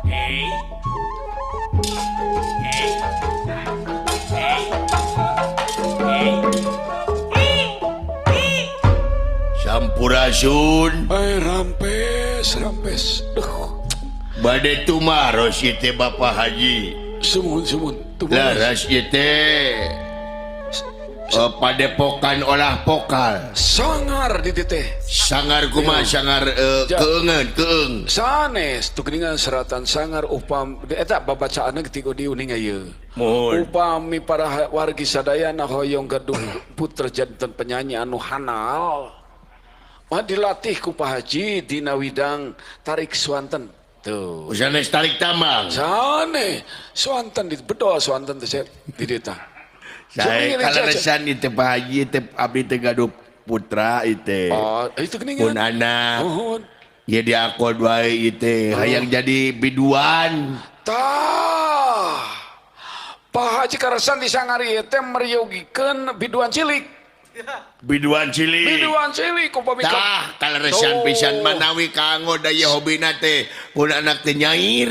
Hey. Hey. Hey. Hey. Sampurasun. Eh, rampes, rampes. Duh. Bade tumaros ieu teh, Bapak Haji. Sumuhun, sumuhun. Tumaros. Leres ieu teh. Oh, padepokan olah vokal. Sangar di teh. Sangar kumaha sangar keungeun keung. Sanes tuh geuningan seratan sangar upam eta babacaanna ketika diuninga ieu. Mohon. Upami para wargi sadayana hoyong gaduh putra janten penyanyi anu hanal. Mah dilatih ku Pak Haji dina widang tarik swanten. Tuh. Sanes tarik tambang. Sane swanten di bedol swanten teh di dieu tah. Saya kaleresan ieu teh, Pak Haji teh, abdi teh gaduh putra ieu teh. Oh, itu geuningan. Pun anak. Mohon. Ya diakod wae ieu teh hayang jadi biduan. Tah. Pak Haji karasan di sangari ieu teh meryogikeun biduan cilik. Biduan cilik. Biduan cilik upami Tah, kaleresan Tuh. pisan manawi kanggo daya hobina teh pun anak teh nyair.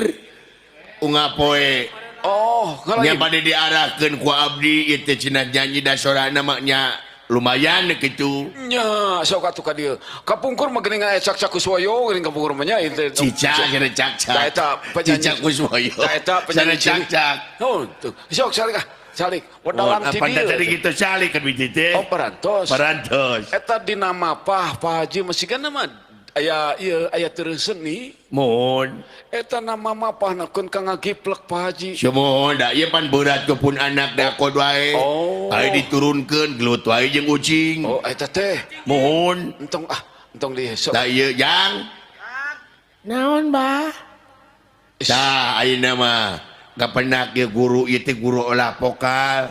Unggal poe. Oh, nya ngalain. Bade diarahkeun ku abdi ieu teh cenah nyanyi da sorana mah nya lumayan kitu. Nya, sok atuh ka dieu. Kapungkur mah geuning aya Cak Cak Kuswoyo geuning kapungkur mah nya ieu teh. Cicak cenah cak-cak. Tah eta penyanyi. Cicak Kuswoyo. Tah eta penyanyi Cenah cilik. cak-cak. Oh, tuh. Sok salik ah. Salik. Wedalan Oh, ti apa dieu. tadi gitu salik kan biji teh. Oh, parantos. Parantos. Eta dina mapah Pak Haji masih mah aya ieu aya teureun seni. Mohon. Eta nama mapah keun ka ngagiplek Pak Haji. Sumuhun da ieu pan berat ke pun anak da kod wae. Oh. Aya diturunkeun gelut wae jeung ucing. Oh, eta teh. Mohon. Entong ah, entong di sok. Da ieu jang. Naon, Bah? Tah ayeuna mah kapenak ieu guru ieu teh guru olah vokal.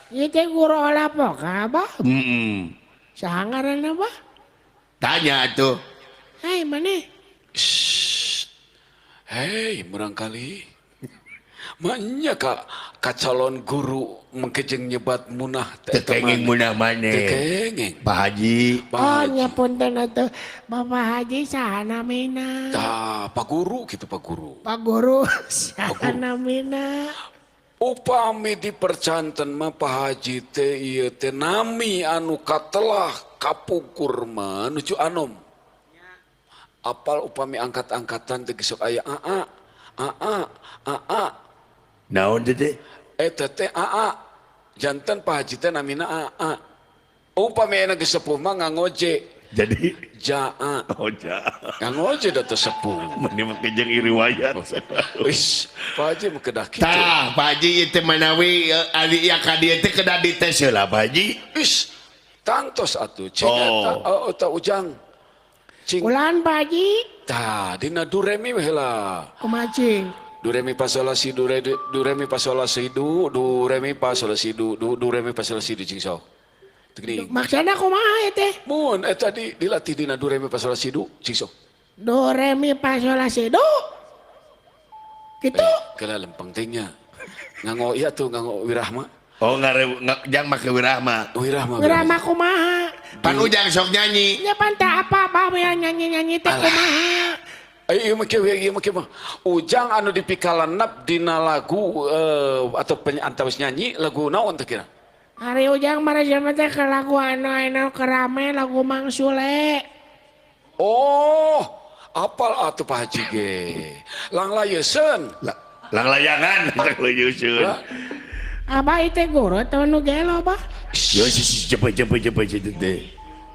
Ieu teh guru olah vokal, Bah? Heeh. Saha ngaranna, Bah? Tanya atuh. Hei, maneh? Shh. Hei, murangkali. Maknya ka calon guru mengke jeung nyebat munah teh Teu kenging munah maneh. Teu kenging. Pak Haji. Pak Oh, Haji. nya punten atuh. Bapak Haji saha namina? Tah, Pak Guru gitu, Pak Guru. Pak Guru saha namina? Upami dipercanten mah Pak Haji teh ieu teh nami anu katelah kapungkur mah nuju anom. Apal upami angkat-angkatan teh sok aya AA, AA, AA. Naon teh teh? Eta teh AA. Janten Pak Haji teh namina AA. Upami aya geus sepuh mah ngangoje. Jadi Jaa. Oh, ja. Ngangoje da teh sepuh. Meni make jeung riwayat. Wis, Pak Haji mah kedah kitu. Tah, Pak Haji ieu teh manawi ari ya ka dieu teh kedah dites heula, Pak Haji. Wis, tangtos atuh cing Oh. eta oh, eta ujang. Cing. Ulan, Pak Haji. Tah, dina do re mi we heula. Kumaha cing? Do re mi fa sol la si do re do re mi fa sol la si do do re mi fa sol la si do do do re mi fa sol la si do cing sok. Teu geuning. Maksudna kumaha ya teh? Mun eta di dilatih dina do re mi fa sol la si do cing sok. Do re mi fa sol la si do. Gitu. Eh, kela lempeng teh nya. Nganggo ieu tuh nganggo wirahma. Oh, ngare jang make wirahma. Wirahma. Wirahma kumaha? Pan ujang sok nyanyi. Nya pan teh apa bah yang nyanyi-nyanyi teh kumaha? Ieu mah kieu ieu mah kieu mah. Ujang anu dipikalenep dina lagu atau antawis nyanyi lagu naon teh kira? Ari ujang mah teh ke lagu anu anu kerame lagu Mang Sule. Oh, apal atuh Pak Haji ge. Langlayeseun. Langlayangan langlayeseun. Abah itu guru atau nu gelo, Bah? Yo si cepet cepet cepet cepet teh.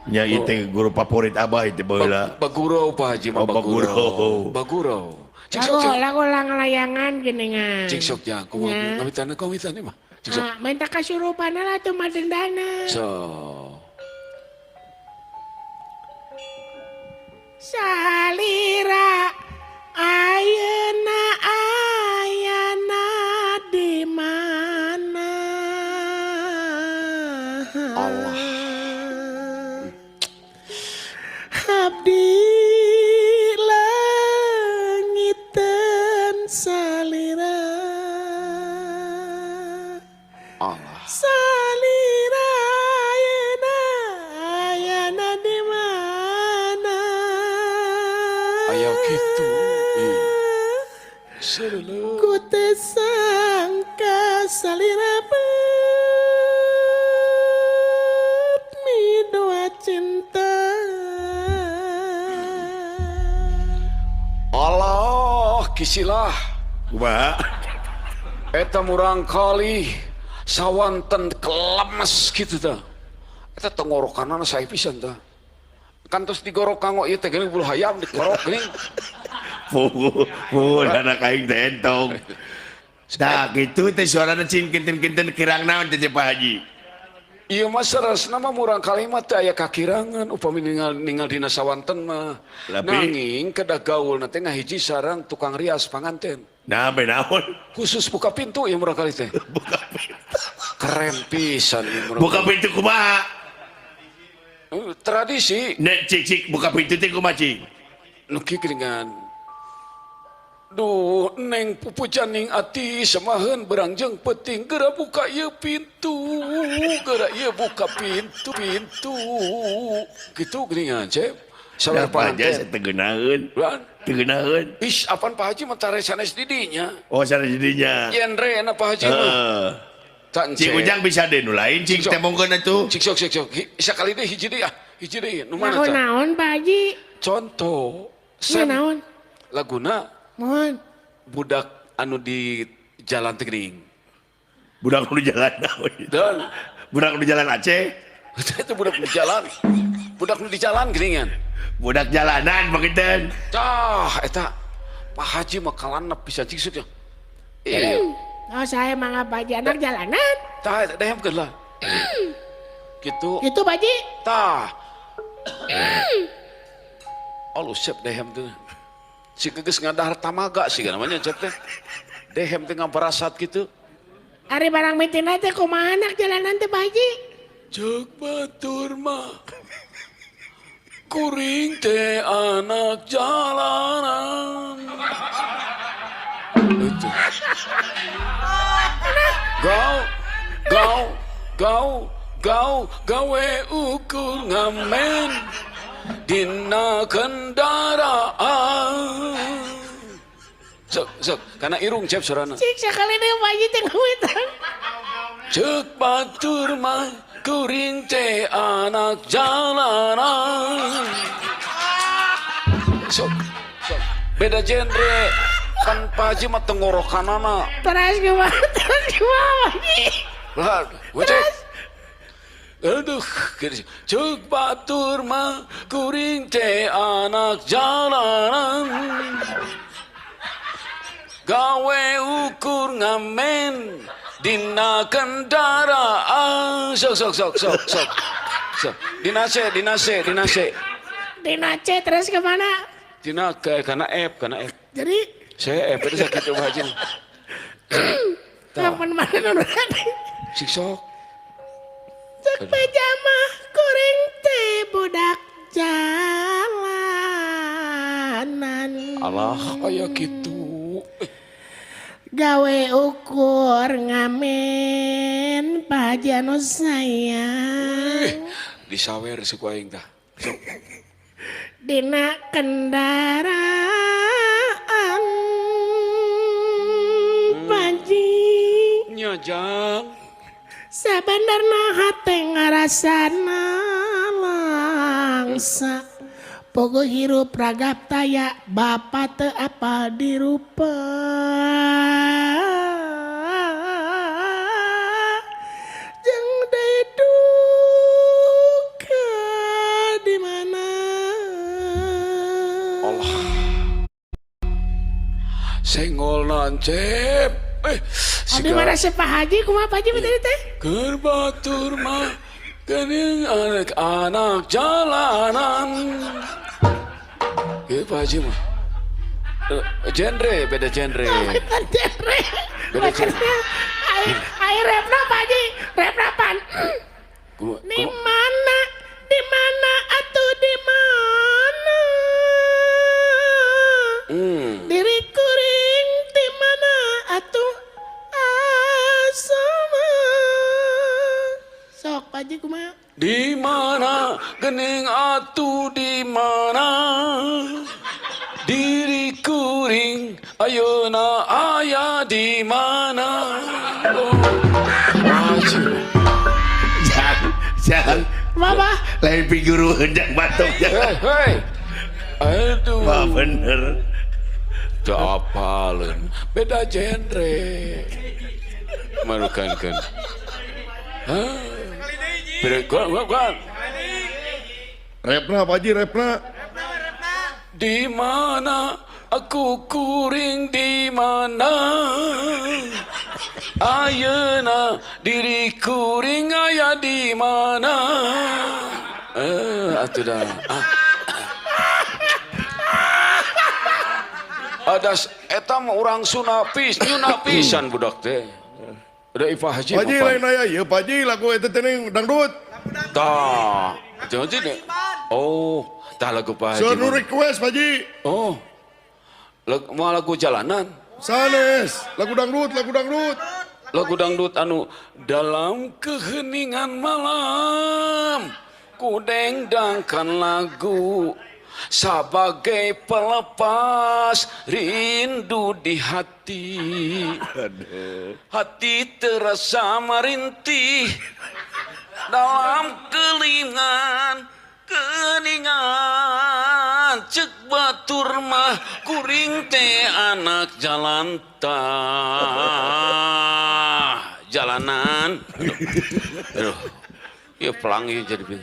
Nya ieu teh guru favorit abah itu baheula. Baguro Pak Haji mah Oh, baguro. baguro. Baguro. Cing Lagu sok cing. lagu langlayangan geningan. Cing sok jang kumaha Nya. ngawitan kawitan mah. Cing sok. Ah, minta kasurupan lah tuh mah dendana. So. Salira ayeuna ayana di mana? Allah. Abdi leungiteun salira. Allah. Salira ayeuna ayana di mana? Aya kitu. Ih. Sereuleuh. Ku teu sangka salira bet midua cinta. Allah kisilah. Kumaha? Eta murang kali sawanten kelemes gitu tah. Eta tenggorokanana sae pisan tah. Kantos digorok kanggo ieu teh geuning bulu hayam digorok geuning. Puguh, puguh anak aing teh entong. Tah kitu teh suarana cing kinten-kinten kirang naon teh Pak Haji. Ieu mah saleresna mah murang kali mah teu aya kakirangan upami ningal ningal dina sawanten mah. Tapi- Nanging kedah gaulna teh ngahiji sareng tukang rias panganten. Nah, be naon? Khusus buka pintu ya murang kali teh. Buka pintu. Keren pisan ieu murang Buka kali. pintu kumaha? Tradisi Nek cik cik buka pintu teh kumaha cik? nu kieu geuningan. Duh, neng pupujaning ati samaheun berang jeung peuting geura buka ieu pintu, geura ieu buka pintu, pintu. Gitu geuningan, Cep. Sawer Apa aja panganten. saya teu geunaheun. Lan, Teu geunaheun. Is apan Pak Haji mah tare sanes di dinya. Oh, sanes di dinya. Genre na Pak Haji mah. Heeh. Tak Cik Ujang bisa deh nu lain cik Cik, sok. tembongkeun atuh. Cik sok cik sok. Sakali deui hiji deui ah. Hiji deui nu mana Lagu tah? naon Pak Haji? Contoh. Nu Sem naon? laguna Mohon. budak anu di jalan teh geuning. Budak nu jalan naon? Dan Budak nu jalan Aceh, itu budak di jalan. Budak nu di jalan geuningan. Budak jalanan begitu. Tah eta Pak Haji mah kalanep pisan cik sok. Iya. Oh saya mangga Pak Haji anak jalanan. Tah eta dehemkeun lah. Gitu. Gitu Pak Haji. Tah. Oh, siap dehem tuh. Si geus ngadahar tamaga sih namanya cep teh. Dehem teh ngabarasat gitu. Ari barang mitina teh kumaha anak jalanan teh Pak Haji? Cek batur mah kuring teh anak jalanan. Itu. Gau, gau, gau, gau, gawe ukur ngamen dina kendaraan. Sok, sok, karena irung cep sorana. Cik sekali deh Pak Haji teh ngawitan. Cek batur mah kuring teh anak jalanan. Sok, sok. Beda genre. Kan Pak Haji mah tenggorokanana. Terus gimana? Terus gimana Pak Haji? Lah, cek. Aduh, gitu. Cek batur mah kuring teh anak jalanan. Gawe ukur ngamen dina kendaraan. Sok sok sok sok sok. Sok. Dina C, dina C, dina C. Dina C terus kemana? Dina ke karena F, karena F. Jadi Saya F itu sakit coba aja. kapan mana nurut? Sik sok. Cek pejamah kuring teh budak jalanan. Allah aya kitu. Gawe ukur ngamen Pak Haji anu sayang. Disawer si ku aing tah. Sok. Dina kendaraan Pak Haji. Nya jang. Sabandarna hate ngarasana langsa. Pogo hirup ragap taya bapa teu apa dirupa. Jeung deui duka di mana. Allah. Senggol nancep. Abi mana si Pak Haji kumaha Pak Haji tadi teh? Keur batur mah geuning anak jalanan. Ieu Pak Haji mah. Genre beda genre. Genre. Beda genre. Ai repna Pak Haji, repna pan. Di mana? Di mana atuh di mana? Diri kuring di mana atuh asama. Sok Pak Haji kumaha? Di mana gening atuh di mana? Diri kuring Ayeuna aya di mana? Oh, Haji. Jang, jang. Mama. Lain piguru jang batuk jang. Hei, hei. Aduh. Wah bener. Teu apaleun. Beda genre. Marukankeun. Hah. Beda gua. Repna Pak Haji, repna. Di mana aku kuring di mana? Ayeuna diri kuring aya di mana? Atuh dah. Ah. Ada eta mah urang Sunda nyuna pisan budak teh. Udah Ipa Haji. Pak Haji lain aya ieu Pak Haji lagu eta teh ning dangdut. Tah, jangan deh. Oh, tah lagu Pak Haji. Seur request Pak Haji. Oh. Lagu, mau lagu jalanan. Sanes, lagu dangdut, lagu dangdut. Lagu dangdut anu dalam keheningan malam kudendangkan lagu sebagai pelepas rindu di hati. Aduh. Hati terasa merintih dalam kelingan keningan cek batur mah kuring teh anak jalan tah jalanan. Aduh, ya pelangi jadi.